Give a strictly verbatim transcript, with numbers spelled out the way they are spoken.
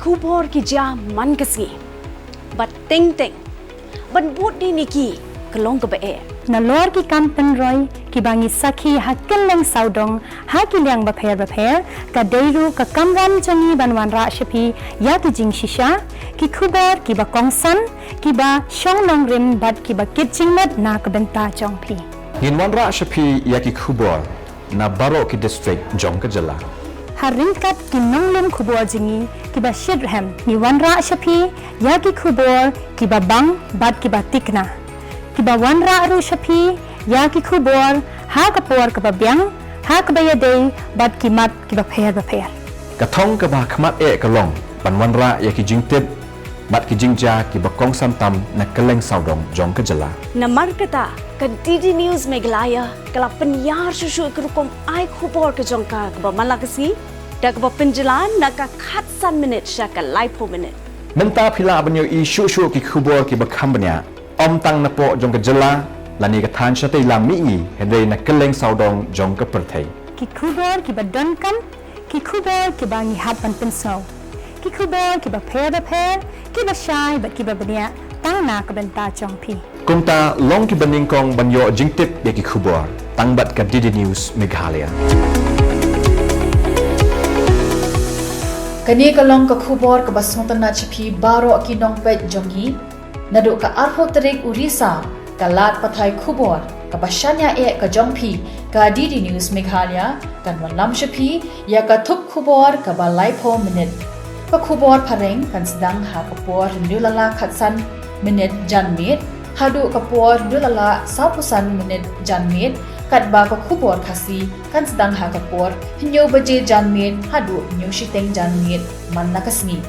Khubor ki jia man ka sngi. Bad teng teng ban bud dien ïa ki ka long kaba eh. Nalor ki kam pynroi kiba ngi sakhi ha kylleng sawdong ha ki liang bapher bapher, ka dei ruh ka kamram jong ngi ban wanrah sha phi ïa ki jingshisha, ki khubor kiba kongsan, kiba shong nongrim bad kiba kit jingmut na ka bynta jong phi. Ngin wanrah sha phi ïa ki khubor na baroh ki district jong ka jylla. Ha ryngkat ki nonglum khubor jong ngi kiba shitrhem, ngi wanrah sha phi ïa ki khubor kiba bang bad kiba thikna, kiba wanrah ruh sha phi ïa ki khubor ha ka por kaba biang, ha kaba ïadei bad ki mat kiba pher bapher. Ka thong kaba khmat eh ka long ban wanrah ïa ki jingtip bad ki jingjia kiba kongsan tam na kylleng sawdong jong ka jylla. Namar kata, ka D D News Meghalaya ka la pynïar shuh shuh ka rukom ai khubor ka jong ka kaba man la ka sngi, da kaba pynjlan na ka khatsan minit sha ka laiphew minit. Mynta phi lah ban ïohi shuh shuh ki khubor kiba kham bniah, ym tang napoh jong ka jylla lane ka thaiñ shatei lam mihngi, hynrei na kylleng sawdong jong ka pyrthei. Ki khubor kiba donkam, ki khubor kiba ngi hap ban pynsngew, ki khubor kiba pher bapher, kiba shai bad kiba bniah tang na ka bynta jong phi. Kumta long kiba nyngkong ban ïoh jingtip ïa ki khubor tang bad ka D D News Meghalaya. Kane ka long ka khubor kaba sngewtynnat sha phi baroh ki nongpeit jong ngi. Naduh ka arphew tarik u Risaw, ka lad pathai khubor kaba shaniah eh ka jong phi, ka D D News Meghalaya, kan wanlam sha phi ïa ka thup khubor kaba laiphew minit. Ka khubor phareng kan sdang ha ka por hynñiew la la khatsan minit janmiet haduh ka por hynñiew la la sawphew san minit janmiet, katba ka khubor Khasi kan sdang ha ka por hynñiew baje janmiet haduh hynñiew shiteng janmiet man la ka sngi.